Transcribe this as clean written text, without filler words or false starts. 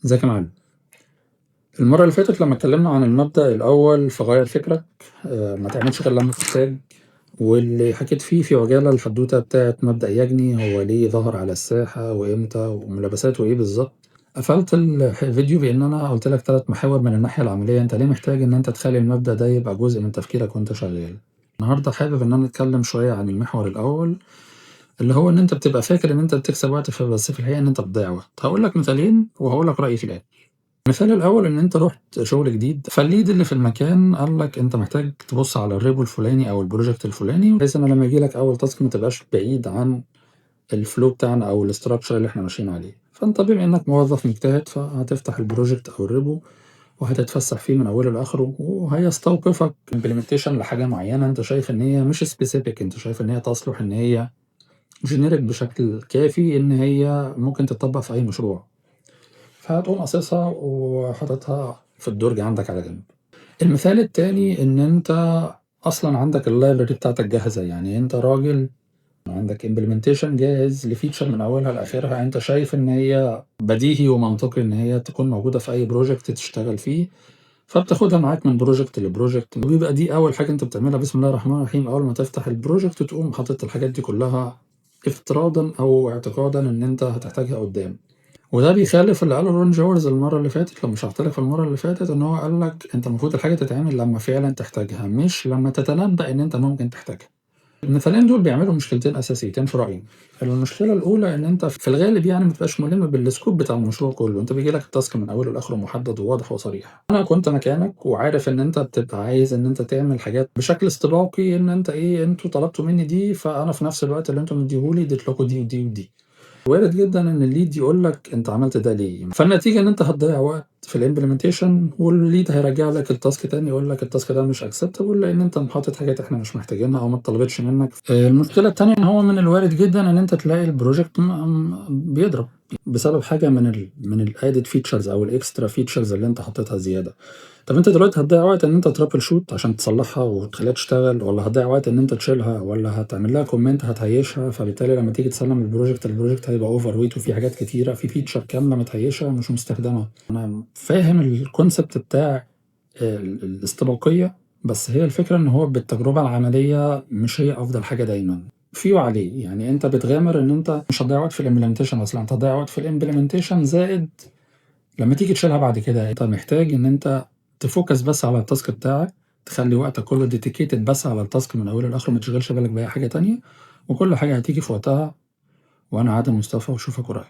ازيك يا معلم؟ المرة اللي فاتت لما اتكلمنا عن المبدأ الأول في غير فكرك، ما تعملش غير لما تحتاج، واللي حكيت فيه في عجالة الحدوتة بتاعت مبدأ يجني، هو ليه ظهر على الساحة وإمتى وملابساته إيه بالظبط. قفلت الفيديو بإن أنا قلت لك 3 محاور من الناحية العملية، أنت ليه محتاج إن أنت تخلي المبدأ ده يبقى جزء من تفكيرك وأنت شغال. النهاردة حابب إن أنا أتكلم شوية عن المحور الأول، اللي هو إن أنت بتبقى فاكر إن أنت بتكسب وقت، بس في الحقيقة إن أنت بتضيع وقت. هقول لك مثالين وهقول لك رأيي في الآخر. المثال الأول إن أنت رُحت شغل جديد، فالlead اللي في المكان قال لك أنت محتاج تبُص على الrepo الفلاني أو الproject الفلاني، بحيث إن لمّا ييجي لك أول task ما تبقاش بعيد عن الflow بتاعنا أو الstructure اللي إحنا ماشيين عليه. فأنت بما إنك موظف مجتهد فهتفتح الproject أو الrepo وهتتفسح فيه من أوله لآخره، وهيستوقفك implementation لحاجة معينة أنت شايف إن هي مش specific، أنت شايف إن هي تصلح إن هي generic بشكل كافي إن هي ممكن تتطبق في أي مشروع. فهتقوم قاصصها وحاططها في الدرج عندك على جنب. المثال التاني إن أنت أصلًا عندك الlibrary بتاعتك جاهزة، يعني أنت راجل عندك implementation جاهز لfeature من أولها لآخرها، أنت شايف إن هي بديهي ومنطقي إن هي تكون موجودة في أي project تشتغل فيه، فبتاخدها معاك من project لproject، وبيبقى دي أول حاجة أنت بتعملها بسم الله الرحمن الرحيم، أول ما تفتح الproject تقوم حاطط الحاجات دي كلها افتراضًا أو اعتقادًا إن أنت هتحتاجها قدام. وده بيخالف اللي قاله رون جاورز المرة اللي فاتت لما شرحت لك في المرة اللي فاتت، إن هو قال لك أنت المفروض الحاجة تتعمل لما فعلًا تحتاجها، مش لما تتنبأ إن أنت ممكن تحتاجها. المثالين دول بيعملوا مشكلتين أساسيتين في رأيي. المشكلة الأولى إن أنت في الغالب ما بتبقاش ملم بالscope بتاع المشروع كله، أنت بييجي لك الtask من أوله لآخره محدد وواضح وصريح. أنا كنت مكانك وعارف إن أنت بتبقى عايز إن أنت تعمل حاجات بشكل استباقي، إن أنت إيه، أنتم طلبتوا مني دي، فأنا في نفس الوقت اللي أنتم مديهولي اديت لكم دي ودي ودي. وارد جدًا إن الlead يقول لك أنت عملت ده ليه؟ فالنتيجة إن أنت هتضيّع وقت في الimplementation، والlead هيرجع لك الtask تاني يقول لك الtask ده مش acceptable لأن أنت حاطط حاجات إحنا مش محتاجينها أو ما اتطلبتش منك. المشكلة التانية إن هو من الوارد جدًا إن أنت تلاقي الproject بيضرب بسبب حاجة من الadded features أو الextra features اللي أنت حطيتها زيادة. طب أنت دلوقتي هتضيّع وقت إن أنت trouble shoot عشان تصلحها وتخليها تشتغل، والّا هتضيّع وقت إن أنت تشيلها، والّا هتعمل لها comment هتهيّشها، فبالتالي لما تيجي تسلم الproject، الproject هيبقى overweight وفي حاجات كتيرة، في feature كاملة متهيّشة مش مستخدمة. أنا فاهم الconcept بتاع الاستباقية، بس هي الفكرة إن هو بالتجربة العملية مش هي أفضل حاجة دايمًا. فيه وعليه، يعني أنت بتغامر إن أنت مش هتضيّع وقت في الimplementation أصلًا، أنت هتضيّع وقت في الimplementation زائد لما تيجي تشيلها بعد كده، أنت محتاج إن أنت تfocus بس على الtask بتاعك، تخلّي وقتك كله dedicated بس على الtask من أوله لآخره، ما تشغلش بالك بأي حاجة تانية، وكل حاجة هتيجي في وقتها. وأنا عادل مصطفى وأشوفك قريب.